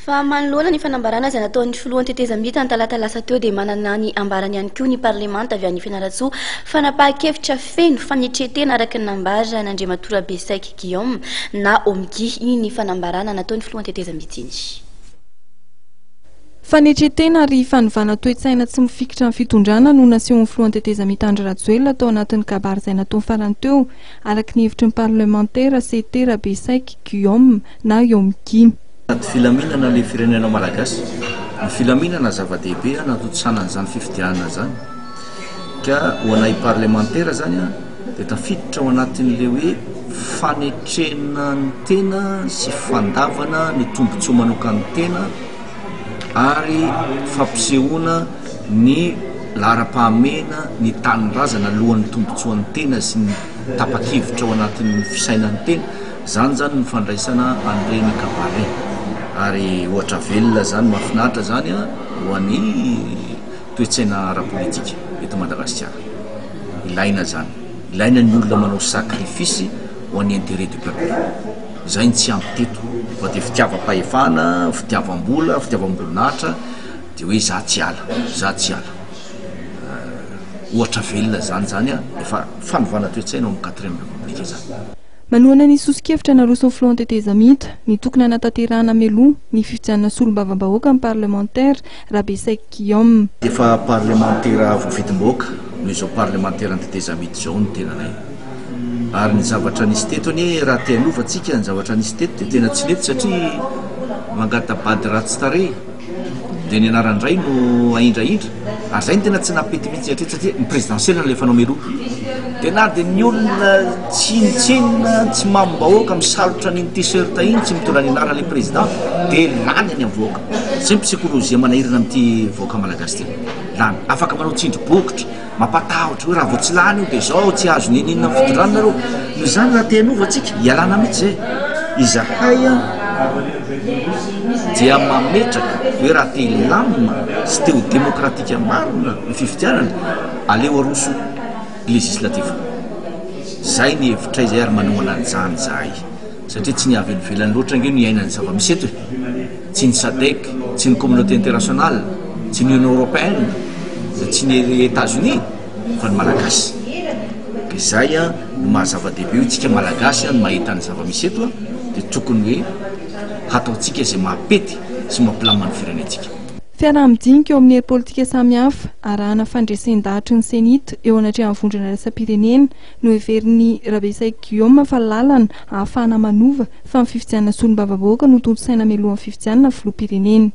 Fa manoloana ny fanambarana izay nataon'ny filohan'ny tetezamita ny talata lasa teo dia manana ny ambarany ihany koa ny parlemanta avy any Fianarantsoa fanapahan-kevitra feno fanetren-tena araka ny nambaran'Andriamatoa Rabesaiky Guillaume na Omgi iny ny fanambarana nataon'ny filohan'ny tetezamita iny. Fanetren-tena ary fanovana toe-tsaina tsy mifikitra amin'ny fitondrana no nasehon'ny filohan'ny tetezamita Andry Rajoelina tao anatin'ny kabary izay nataony farany teo araka ny hevitry ny parlemantera CT Rabesaiky Guillaume na Yomgi. Anaty filaminana ilay firenena malagasy. Ny filaminana zava-dehibe hanatontosana an'izany fifidianana izany. Ka ho anay parlemantera izany dia tafiditra ao anatin'ilay hoe fanetrena ny tena sy fandavana ny tombontsoa manokan'ny tena ary fampisehoana ny laharam-pahamehana ny tanindrazana alohan'ny tombontsoan'ny tena sy ny tapa-kevitra ao anatin'ny fisainan'ny tena. Zany zany ny fandraisana an'ireny kabary ireny. Ary ohatra velona zany mahafinaritra zany ho an'ny toe-tsaina ara-politika eto Madagasikara. Ilaina zany. Ilaina ny olona manao sacrifice ho an'ny intérêt du peuple. Zay no tsy ampy teto fa dia fitiavam-pahefana, fitiavam-bola, fitiavam-boninahitra dia hoe za tsy hiala, za tsy hiala. Ohatra velona zany zany efa fanovana toe-tsaina ao amin'ny quatrième république zany. Manohana ny soso-kevitra naroson'ny filohan'ny tetezamita, ny tokony hanatanterahana mialoha ny fifidianana solombavambahoaka ny parlemantera, Rabesaiky Guillaume. Efa parlemantera voafidim-bahoaka noho izao parlemanteran'ny tetezamita izao ny tenanay. Ary ny zavatra nisy teto anie raha te hanova tsika ny zavatra nisy teto dia tena tsy nety satria mangata-bady ratsy tarehy. Dia ny anaran-dray no ahindrahindra, ary zay no tena tsy nampety mihitsy hatreto satria ny présidentielle no alefanao mialoha. Dia na dia ny olona tsinontsinona, tsy mamim-bahoaka, misalotra an'iny t-shirt iny, tsy mitondra ny anaran'ilay président, dia lany any amin'ny vahoaka. Zay ny psychologie manahirana amin'ity vahoaka malagasy ity. Lany. Afaka manao tsindry bokotra. Mampatahotra hoe raha vao tsy lany io dia izao tsy azo n'inon'inona amin'ny fitondrana nareo. Noho izany raha te hanova tsika, ialana mihitsy izay. Izahay dia mametraka hoe raha te hilamina sy te ho demokratika marina ny fifidianana, aleo aroso législative. Izay ny hevitray izay ary manohana an'izany izahay. Satria tsy ny avy any ivelany loatra ange no iainana ny zava-misy eto e. Tsy ny Sadec, tsy ny communauté internationale, tsy ny Union Européenne, tsy ny Etats Unis fa ny Malagasy. Ka izay no maha zava-dehibe hoe tsika Malagasy no mahita ny zava-misy eto dia tokony hoe hataontsika izay mahapety sy mampilamina ny firenentsika. Fiaraha-midinika eo amin'ny hery politika samihafa arahana fandresen-dahatry ny Cenit eo anatrehan'ny vondrona iraisam-pirenena no heverin'i Rabesaiky Guillaume fa lalana ahafahana manova fa ny fifidianana solombavambahoaka no tontosaina mialohan'ny fifidianana filoham-pirenena.